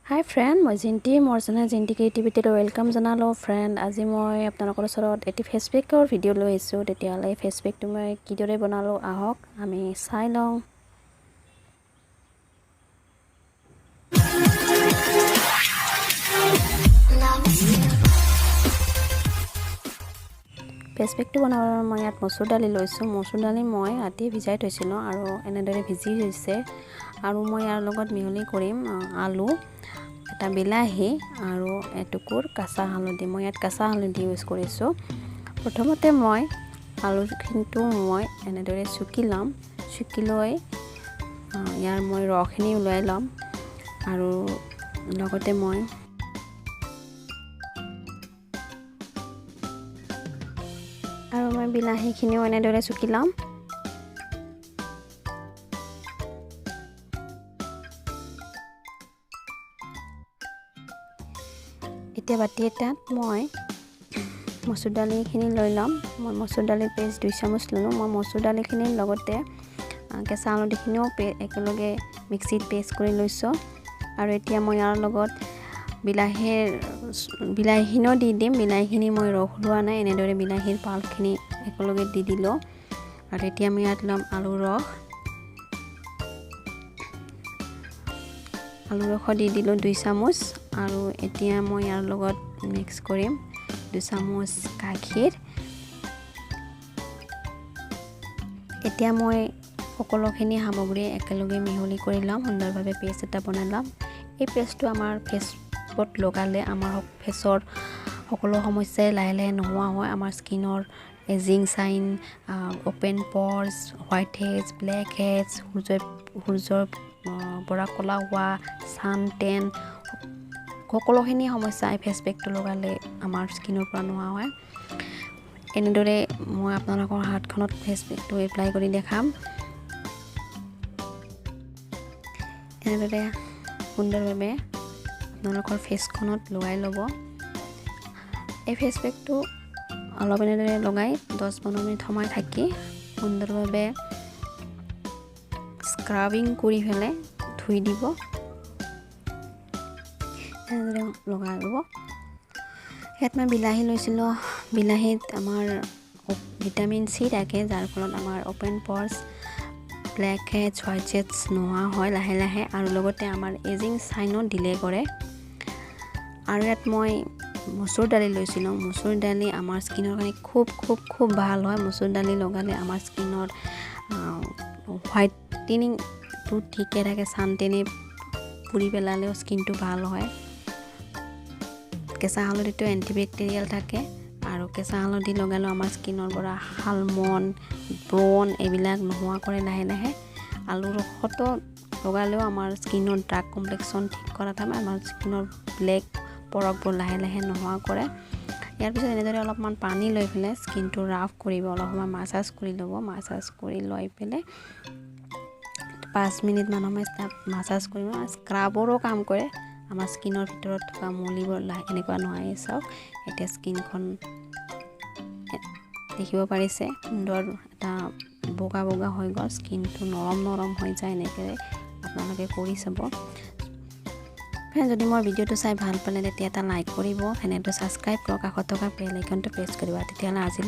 হাই friend, মই জিন্তি। মোৰ channel জিন্তি ক্ৰিয়েটিভিটিলৈ welcome জনালোঁ। ফ্ৰেণ্ড, আজি মই আপোনালোকৰ ওচৰত এটি ফেচ পেকৰ ভিডিঅ' লৈ আহিছোঁ। তেতিয়াহ'লে ফেচ পেকটো মই কিদৰে বনালোঁ, আহক আমি চাই লওঁ। ফেচ পেকটো বনাবলৈ মই ইয়াত মচুৰ দালি লৈছোঁ। মচুৰ দালি মই ৰাতি ভিজাই থৈছিলোঁ আৰু এনেদৰে ভিজি গৈছে। আৰু মই ইয়াৰ লগত মিহলি কৰিম আলু এটা, বিলাহী আৰু এটুকুৰ কেঁচা হালধি। মই ইয়াত কেঁচা হালধি ইউজ কৰিছোঁ। প্ৰথমতে মই আলুখিনিটো মই এনেদৰে চুকি ল'ম। চুকি লৈ ইয়াৰ মই ৰসখিনি ওলাই ল'ম আৰু লগতে মই বিলাহীখিনিও এনেদৰে চুকি ল'ম। এতিয়া বাতি এটাত মই মচুৰ দালিখিনি লৈ ল'ম। মই মচুৰ দালিৰ পেষ্ট 2 চামুচ ল'লোঁ। মই মচুৰ দালিখিনিৰ লগতে কেঁচা হালধিখিনিও একেলগে মিক্সিত পেষ্ট কৰি লৈছোঁ। আৰু এতিয়া মই ইয়াৰ লগত বিলাহীখিনিও দি দিম। বিলাহীখিনি মই ৰস লোৱা নাই, এনেদৰে বিলাহীৰ পাল্পখিনি একেলগে দি দিলোঁ। আৰু এতিয়া মই ইয়াত ল'ম আলুৰ ৰস। আলু ৰসো দি দিলোঁ 2 চামুচ। আৰু এতিয়া মই ইয়াৰ লগত মিক্স কৰিম 2 চামুচ গাখীৰ। এতিয়া মই সকলোখিনি সামগ্ৰী একেলগে মিহলি কৰি ল'ম, সুন্দৰভাৱে পেষ্ট এটা বনাই ল'ম। এই পেষ্টটো আমাৰ ফেচত লগালে আমাৰ ফেচৰ সকলো সমস্যাই লাহে লাহে নোহোৱা হয়। আমাৰ স্কিনৰ ageing sign, open pores, white heads, black heads, সূৰ্যৰ পৰা ক'লা হোৱা, ছান টেন, সকলোখিনি সমস্যা এই ফেচ পেকটো লগালে আমাৰ স্কিনৰ পৰা নোহোৱা হয়। এনেদৰে মই আপোনালোকৰ হাতখনত ফেচ পেকটো এপ্লাই কৰি দেখাম। এনেদৰে সুন্দৰভাৱে আপোনালোকৰ ফেচখনত লগাই ল'ব। এই ফেচ পেকটো অলপ এনেদৰে লগাই 10-15 মিনিট সময় থাকি সুন্দৰভাৱে স্ক্ৰাবিং কৰি পেলাই ধুই দিব। এনেদৰে লগাই ল'ব। ইয়াত মই বিলাহী লৈছিলোঁ। বিলাহীত আমাৰ ভিটামিন চি থাকে, যাৰ ফলত আমাৰ open pores, black heads, white heads নোহোৱা হয় লাহে লাহে, আৰু লগতে আমাৰ এজিং চাইনো ডিলে কৰে। আৰু ইয়াত মই মচুৰ দালি লৈছিলোঁ। মচুৰ দালি আমাৰ স্কিনৰ কাৰণে খুব খুব খুব ভাল হয়। মচুৰ দালি লগালে আমাৰ স্কিনৰ হোৱাইটেনিংটো ঠিকে থাকে, চানটেনে পুৰি পেলালেও স্কিনটো ভাল হয়। কেঁচা হালধিটো এণ্টিবেক্টেৰিয়েল থাকে আৰু কেঁচা হালধি লগালেও আমাৰ স্কিনৰ পৰা শালমন, ব্ৰণ এইবিলাক নোহোৱা কৰে লাহে লাহে। আলু ৰসতো লগালেও আমাৰ স্কিনৰ ডাৰ্ক কমপ্লেক্সন ঠিক কৰা থাকে, আমাৰ স্কিনৰ ব্লেক পৰকবোৰ লাহে লাহে নোহোৱা কৰে। ইয়াৰ পিছত এনেদৰে অলপমান পানী লৈ পেলাই স্কিনটো ৰাফ কৰিব, অলপ সময় মাছাজ কৰি ল'ব। মাছাজ কৰি লৈ পেলাই 5 মিনিটমান সময় মাছাজ কৰিব। স্ক্ৰাবৰো কাম কৰে, আমাৰ স্কিনৰ ভিতৰত থকা মলিবোৰ লাহে এনেকুৱা নহয়। চাওক এতিয়া স্কিনখন দেখিব পাৰিছে, সুন্দৰ এটা বগা বগা হৈ গ'ল, স্কিনটো নৰম নৰম হৈ যায়। এনেকৈ আপোনালোকে কৰি চাব। ফ্ৰেণ্ড, যদি মোৰ ভিডিঅ'টো চাই ভাল পালে তেতিয়া এটা লাইক কৰিব, চেনেলটো ছাবস্ক্ৰাইব কৰক, কাষত থকা বেল আইকনটো প্ৰেছ কৰিব। তেতিয়াহ'লে আজিলৈ